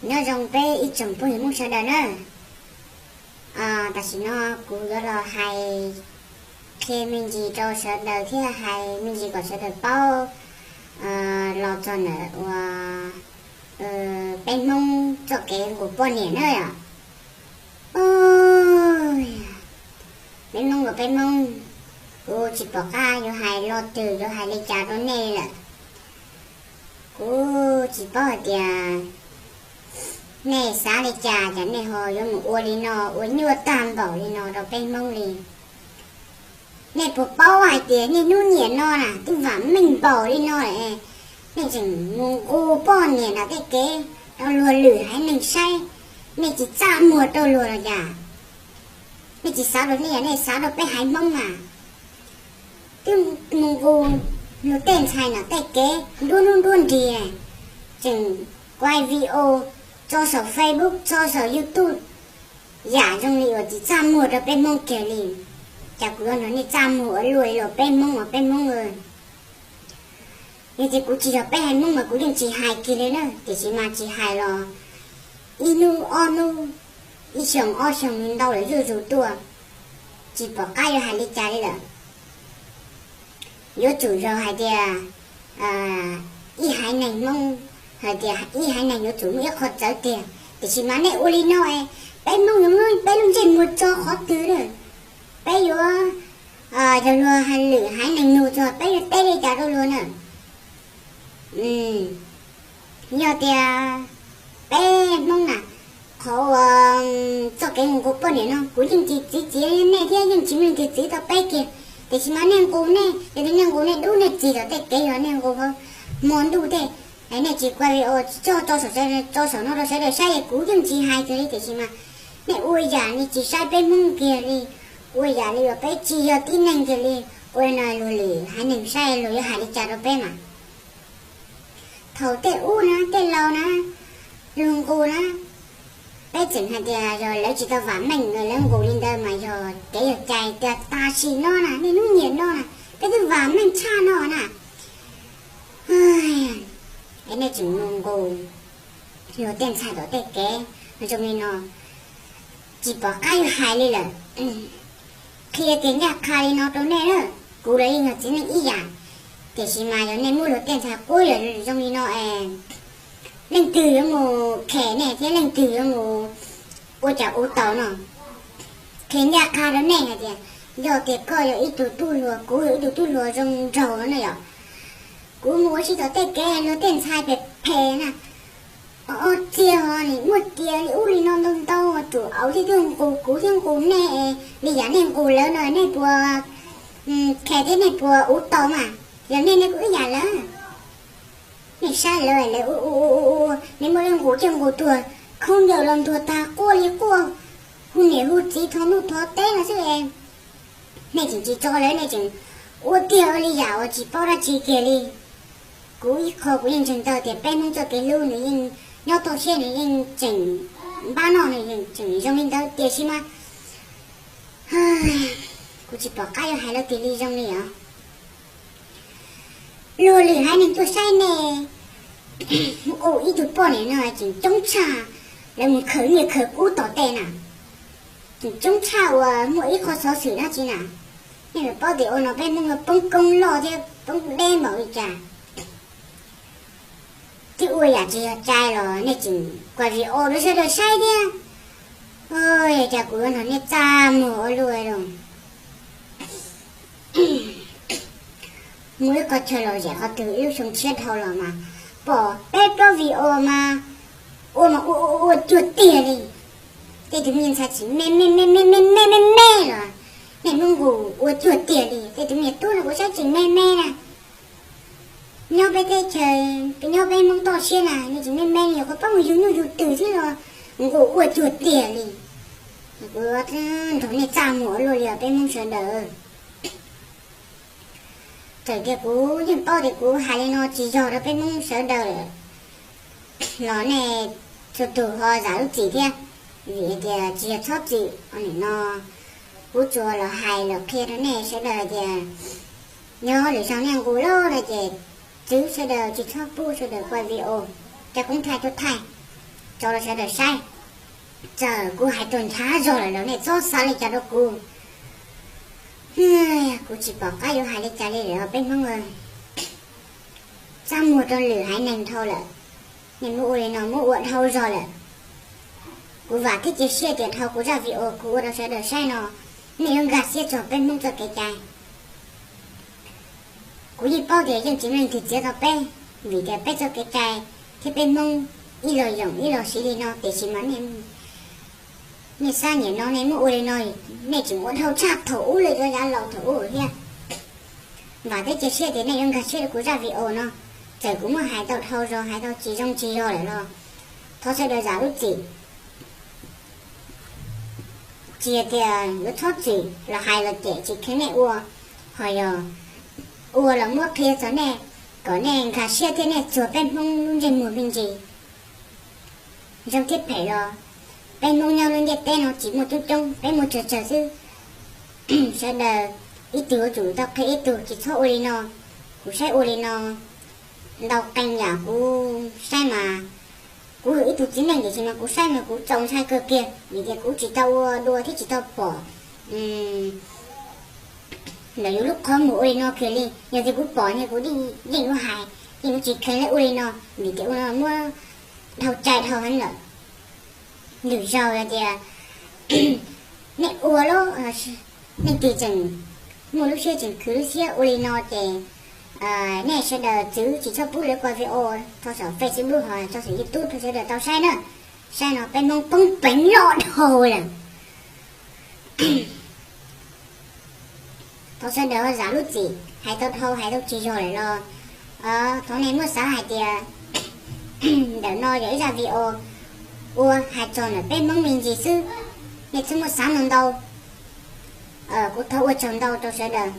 Nyob zoo peb ib tsoom phooj ywg Hmoob sawv daws na. Tam sim no kuv yuav los hais qhia me ntsis rau sawv daws thiab hais me ntsis kom sawv daws paub los txog ntawm uas peb Hmoob txoj kev nqus poj niam na yom. Peb Hmoob los peb Hmoob, kuv tsis pom qab yuav hais lo twg yuav hais li cas rau nej lawm. Kuv tsis paub hais tias nej xav li cas, cas nej ho yuav mus ua li no, ua nyuaj tag npaum li no rau peb Hmoob li. Nej puas paub hais tias niaj hnub niam no na twb vam meej npaum li no lawm, nej tseem mus nqus poj niam nram tej kev rau luag lwm haiv neeg saib, nej tsis txaj muag rau luag los cas? Nej tsis xav rau nej, nej xav rau peb haiv Hmoob mas twb mus nqus luag tej ntxhais nram tej kev nruab hnub nruab nrig, tseem kuaj video tso saum Facebook tso saum YouTube, yam zoo li uas tsis txaj muag rau peb Hmoob kiag li. Cas kuv yuav nrog nej txaj muag ua luaj li los peb Hmoob uas peb Hmoob Yog tias kuv tsis yog peb haiv Hmoob mas kuv yeej tsis hais kiag li na, tiam sis mas tsis hais los ib hnub ob hnub, ib xyoos ob xyoos ntau lawm zuj zus tuaj, tsis pom qab yuav hais li cas li lawm. Yuav tsum yog hais tias ib haiv neeg Hmoob, hais tias ib haiv neeg yuav tsum muaj ib qho txawv tiag, tiam sis mas nej ua li no es peb Hmoob yuav muab peb lub ntsej muag tso qhov twg lawm? Peb yuav yog luag hais lwm haiv neeg nug txog peb yuav teb li cas rau luag na? Yog tias peb Hmoob na, qhov uas txoj kev nqus poj niam no kuv yeej tsis txiv txiv nej thiab yeej tsis muaj leej twg txiv tau peb kiag. Tiam sis mas nej nqus nej, yog tias nej nqus nej dub nej txiv tom tej kev, yog nej nqus hmo ntuj tej, nej tsis kuaj video tso, tso saum no rau sawv daws saib, kuv yeej tsis hais kiag li. Tiam sis mas nej ua yam li tsis saib peb Hmoob kiag li, ua yam li uas peb tsis yog tib neeg kiag li, ua li no luag lwm haiv neeg saib luag yuav hais li cas rau peb mas. Thaum tej ub na, tej laus na, luag nqus na, peb tseem hais tias yog lawv tsis tau vam meej lawv nqus li ntawd mas yog kev yog cai. Tias tam sim no na, niaj hnub niam no na, peb twb vam meej tshaj no na, es nej tseem mus nqus luag tej ntxhais tom tej kev zoo li no, tsis pom qab yuav hais li lawm. Qhia kiag ncaj qha li no rau nej na, kuv los yeej yog txiv neej ib yam, tiam sis mas yog nej muab luag tej ntxhais quab yam zoo li no es leej twg yuav mus khem nej thiab leej twg yuav mus ua cas ua tau no? Qhia ncaj qha rau nej hais tias yog tias koj yog ib tug tub hluas, kuv yog ib tug tub hluas zoo nraug no na yom, kuv mus ua si tom tej kev luag tej ntxhais phem phem na, ob txiag ho nim muaj tias li ub li no ntau ntau, tsum auv thiab twb nqus kuv thiab nqus nej, li yam nej nqus lawv no nej puas khem thiab nej puas ua tau mas? Yog nej nej kuj ib yam lawm. Nej saib lawv, lawv ua ua ua ua, nej muab lawv nqus coj nqus tuag, khaub ncaws los ntuag tag, quaj li quaj, hu niam hu txiv thov ntuj thov teb no xwb. Nej tseem tsis tso lawv, nej tseem ua tiag ua li yam uas tsis paub dab tsi kiag li. Kuv ib qho kuv yeej ntseeg tau tias peb Hmoob txoj kev hlub nws yeej nyob toj siab, nws yeej tseem npab noj, nws yeej tseem zoo li ntawd, tiam sis mas kuv tsis pom qab yuav hais lawv tiag li zoo li os. Luag lwm haiv neeg tuaj saib nej nqus ib tug poj niam no tseem coob tshaj lawv mus khaws nyiaj khaws kub tom tej na. Tseem coob tshaj uas muaj ib qho xov xwm dab tsi na. Nej puas paub tias ua no peb Hmoob yuav poob koob loj thiab poob deb npaum li cas? Twb ua yam tsis yog cai los nej tseem kuaj video rau sawv daws saib thiab. Cas kuv yuav nrog nej txaj muag ua luaj li. Muaj ib qho chaw lom zem qhov twg ib lub xyoo tshiab dhau los mas pom peb plaub video mas ua mas ua ua ua cuag tiag li. Tej tug me ntxhais tseem me me me me me me me me los nej muab nqus ua cuag tiag li. Tej tug me tub no kuv saib tseem me me na. Nyob peb teb chaws, nyob peb Hmoob toj siab na, nej tseem me me li, qhov pab mus yug nyuj yug twm thiab los nqus ua cuag tiag li. Kuv nrog nej txaj muag ua luaj li os peb Hmoob sawv daws. Txawm tias kuv yeej paub tias kuv hais li no tsis yog rau peb Hmoob sawv daws los nej txhua tus ho zam lub txim thiab, vim tias tsis yog txhob txwm ua nim no. Kuv tsuas los hais los qhia rau nej sawv daws tias nyob lwm zaug nej nqus lawm no ces txwv sawv daws, tsis txhob pub sawv daws kuaj video, cov koob thaij tuaj thaij. rau sawv daws saib. Txawm kuv hais tau nchav zog lawm los nej txhob xav li cas rau kuv. Kuv tsis pom qab yuav hais li cas li lawm peb Hmoob. Txaj muag rau lwm haiv neeg dhau lawm. Nej muab ua li no muab ua dhau zog lawm. Kuv vam thiab cia siab tias dhau kuv zaj video kuv ua rau sawv daws saib no, nej yuav nkag siab txog peb Hmoob txoj kev cai. Kuv yeej paub tias yeej tsis muaj leej twg txiav tau peb, vim tias peb txoj kev cai thiab peb Hmoob ib los yoom ib los siv li no, tiam sis mas nej xab nyiam no nej muab ua li no, nej tseem ua dhau tshaj thaum ub lawm, cov yav laus thaum ub thiab. Vam thiab cia siab tias nej yuav nkag siab rau kuv zaj video no. Txawm kuv muab hais tau dhau zog hais tau tsis zoo tsis yog lawm los thov sawv daws zam lub txim. Tsis hais tias yuav txhob txwm los hais los cem tsis kheev nej ua, ho yog ua los muab qhia txog nej, kom nej nkag siab thiab nej txuag peb Hmoob lub ntsej muag me ntsis. Zoo thiab phem los peb Hmoob nyob lub ntiaj teb no tsis muaj coob coob, peb muaj tsawg tsawg xwb. Sawv daws ib tug yuav tsum tau qhia ib tug, tsis txhob ua li no. Kuv saib ua li no ntau qee yam kuv saib mas, kuv yog ib tug txiv neej tiam sis mas kuv saib mas kuv txaus ntshai kawg kiag vim tias kuv tsis tau ua dua thiab tsis tau pom ntawm yus lub qhov muag ua li no kiag li. Yog tias kuv pom ne kuv yeej yuav hais, yeej yuav tsis kheev li ua li no, vim tias ua no muab dhau cai dhau heev lawm. Lwm zaus yog tias nej ua lub, nej tig tseem muaj lub siab tseem khwv lub siab ua li no ces nej sawv daws txwv tsis txhob pub lawv ko video rau saum Facebook ho rau saum YouTube rau sawv daws tau saib na. Saib no peb Hmoob poob peev loj dhau lawm. Thov sawv daws zam lub txim, hais tau dhau hais tau tsis yog lawm los thov nej muab xav hais tias ntawm no yog ib zaj video ua hais txog ntawm peb Hmoob me ntsis xwb, nej txhob muab xav ntau ntau. Kuv thov ua tsaug ntau rau sawv daws.